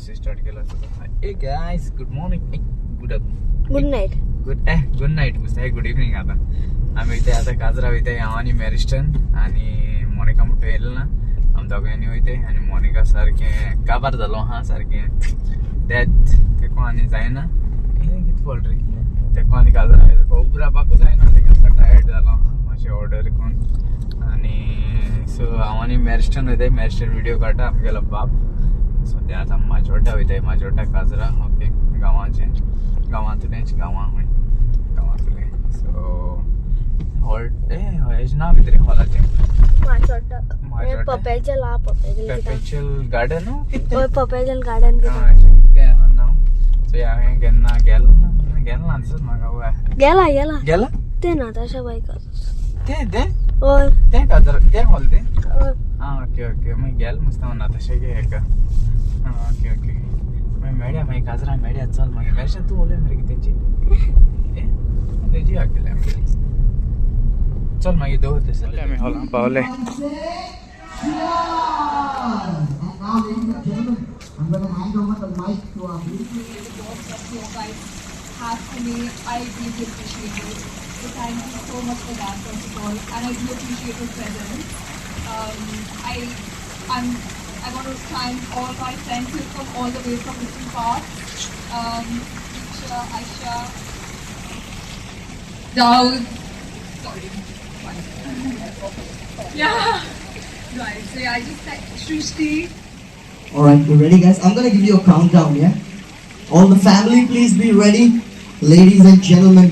Process start केला सगळं. ए guys, good morning, good good night, good good night, good evening. आता आमी वयता आतां काजरा वयता, हांव आनी मॅरिस्टन आनी मोनिका म्हणटा येयलें ना, आमी दोगांयनी वयता. आनी मोनिका सारकें काबार जालो आहा, सारकें डेथ तेको आनी जायना, कितें पडलें रे तेको आनी काजरा वयता उबरापाकूच जायना, तेका टायर्ड जालो आहा मातशें ऑर्डर करून. आनी सो हांव आनी मॅरिस्टन वयता, मॅरिस्टन व्हिडियो काडटा आमगेलो बाप. सद्या आतां माजोड्डा वयता, माजोड्डा काजरा, ओके, गांवाचें, गांवांतलेंच, गांवां खंय गांवांतलें. सो हॉल हेजें नांव कितें रे हॉलाचें? पपेचल. पपेचल गार्डन, कितें पपेचल गार्डन कितें आहा नांव. सो हांवें केन्ना गेलो ना, गेलो ना दिसत म्हाका. गेला गेला गेला तें ना तशें बायक तें तें हय तें काजरा तें हॉल तें. आं ओके ओके, मागीर गेल मुस्ता ना तशें गे हेका. आं ओके ओके, मागीर मेळया, मागीर काजरा मेळया, चल मागीर. मॅरिस्टन तूं उलय मरे तेंची, तेजी आगेली आमगेली. चल मागीर दवर ते. आमी हॉलान पावले. Have for me, I really appreciate it. So thank you so much for that, first of all, and I do appreciate your presence. I want to thank all my friends who have come all the way from different parts. Isha, Aisha, Daud, sorry, yeah, right. So yeah, I just thank Shrishti. All right, we're ready, guys. I'm gonna give you a countdown, yeah. All the family, please be ready. Ladies and gentlemen,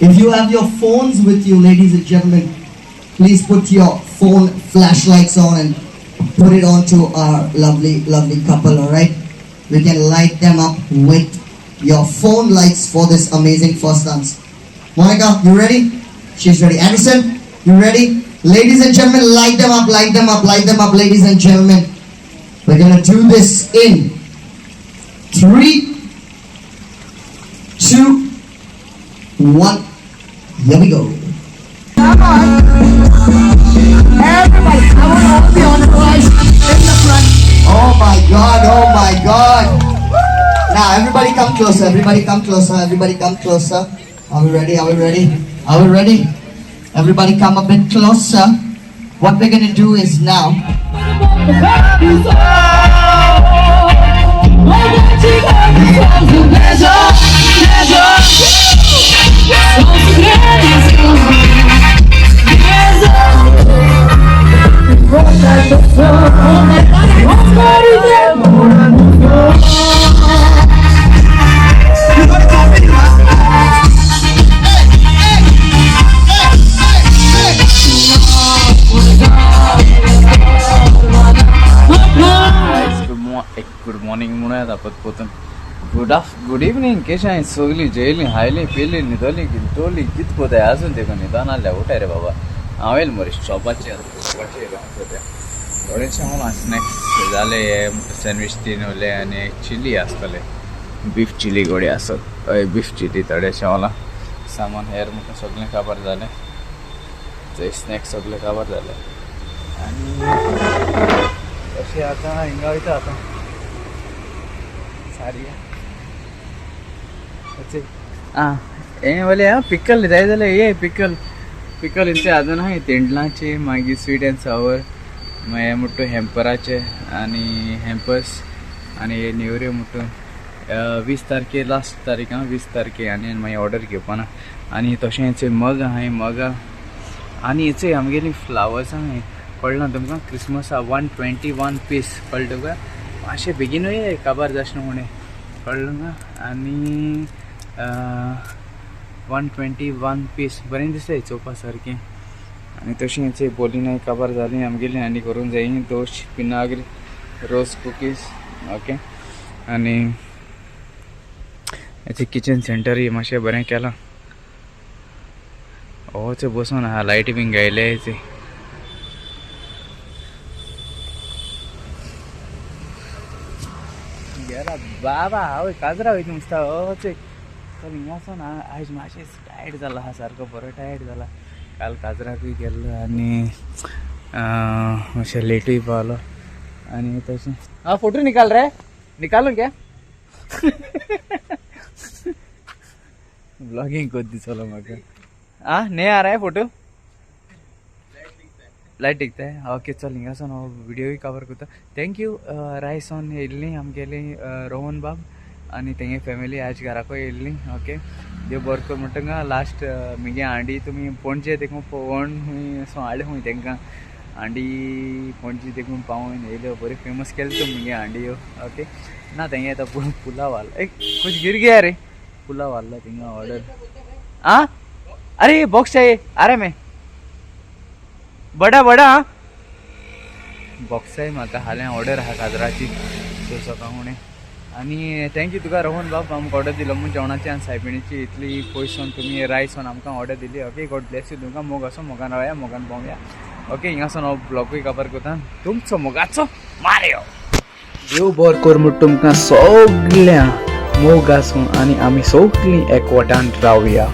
if you have your phones with you, ladies and gentlemen, please put your phone flashlights on and put it onto our lovely, lovely couple, all right? We can light them up with your phone lights for this amazing first dance. Monica, you ready? She's ready. Anderson, you ready? Ladies and gentlemen, light them up, light them up, light them up, ladies and gentlemen. We're gonna do this in 3, 2, 1. Here we go. Everybody, I want all the entourage in the front. Oh my God, oh my God. Now everybody come closer, everybody come closer, everybody come closer. Are we ready? Are we ready? Are we ready? Everybody come a bit closer. What we're gonna do is now. Good morning म्हणून येता परत good of good evening. केशें हांवें सगळीं जेयलीं, खायलीं, पिलीं, न्हिदोलीं, कितोलीं कित कोताय आजून तेका न्हिदोन आहल्या. उठाय रे बाबा, हांव येयलें मरे शॉपाचेर, शॉपाचेर येयलो हांव सद्या. थोडेशें हांव स्नॅक्स जाले, हे सँडवीच तीन उरले आनी एक चिली आसतले, बीफ चिली गोडी आसत, हय बीफ चिली थोडेशें होला सामान हेर म्हाका सगळें काबार जालें, ते स्नॅक्स सगळें काबार जालें. आनी तशें आतां हिंगा वयता आतां सारया. आं हें वले आं पिकल जाय जाल्यार ये पिकल, पिकल इतलें आजून आहाय तेंडलांचे, मागीर स्वीट एंड सावर, मागीर मुट्टू हॅम्पराचे आनी हॅम्पर्स आनी हे नेवऱ्यो मुट्टू. 20 तारखे लास्ट तारीख आं, 20 तारखे आनी मागीर ऑर्डर घेवपाना. आनी तशेंच मग आहाय, मगां आनी हेचे आमगेली फ्लावर्स आहाय, कळ्ळें ना तुमकां? क्रिसमसा 121 पीस, कळ्ळें तुमकां? मातशें बेगीनूय काबार जाशें म्हणे, कळ्ळें तुमकां? आनी 121 पीस बरें दिसता चोवपा सारकें. आनी तशेंच बोलिनाय काबार जालीं आमगेलीं आनी करूंक जाय दोश, पिनाग्र, रोज कुकीज, ओके. आनी हेचें किचन सेंटरूय मातशें बरें केलां. होच बसून आहा, लायटी बीन घायल्या हेचे. गेला बाबा, हांव काजरा वयता नुस्ता होच. चल हिंगा वचोन आयज मातशें टायर्ड जाला आहा, सारको बरो टायर्ड जाला. काल काजराकूय गेल्लो आनी मातशें लेटूय पावलो आनी तशें. हाँ, फोटो निकाल रहा है? निकालू क्या? ब्लॉगिंग कोत दिसलो म्हाका. आ नहीं आ रहा है फोटो? लायट दिखता है. ओके, चल, हिंगासून हो व्हिडिओय कवर करता. Thank you. रायसॉन येयल्ली आमगेली रोहन बाब आनी तेंगे फॅमिली आज घराको येयल्ली. ओके, देव बरो कर म्हणटा. लास्ट मुगे हांडी तुमी पणजे देखून पळोवन खूंय सो हाडले खूंय तेंकां हांडी पणजे देखून पावोवन येयल्यो. बरी फेमस केली तुमी मुगे हांडी. ओके ना, तेंगे आतां पुलाव हाडलो. एक कुछ गिर गया रे. पुलाव हाडलो थिंगा ऑर्डर. आ अरे, बॉक्स चाहिए. अरे मैं बडा बडा बॉक्साय म्हाका फाल्यां ऑर्डर आहा काजराची. सो सकाळ आनी thank you तुका रोहन बाब, आमकां ऑर्डर दिलो म्हूण जेवणाची आनी सायबिणीची. इतली पयसून तुमी रायसोन आमकां ऑर्डर दिली. ओके, गॉड ब्लेस you तुमकां. मोग आसो, मोगान रावया, मोगान पावया. ओके, हिंगासून हांव ब्लॉगूय कवर करता. तुमचो मोगाचो मारयो. देव बरो कर म्हूण तुमकां सगळ्या. मोग आसूं आनी आमी सगळीं एकवटान रावया.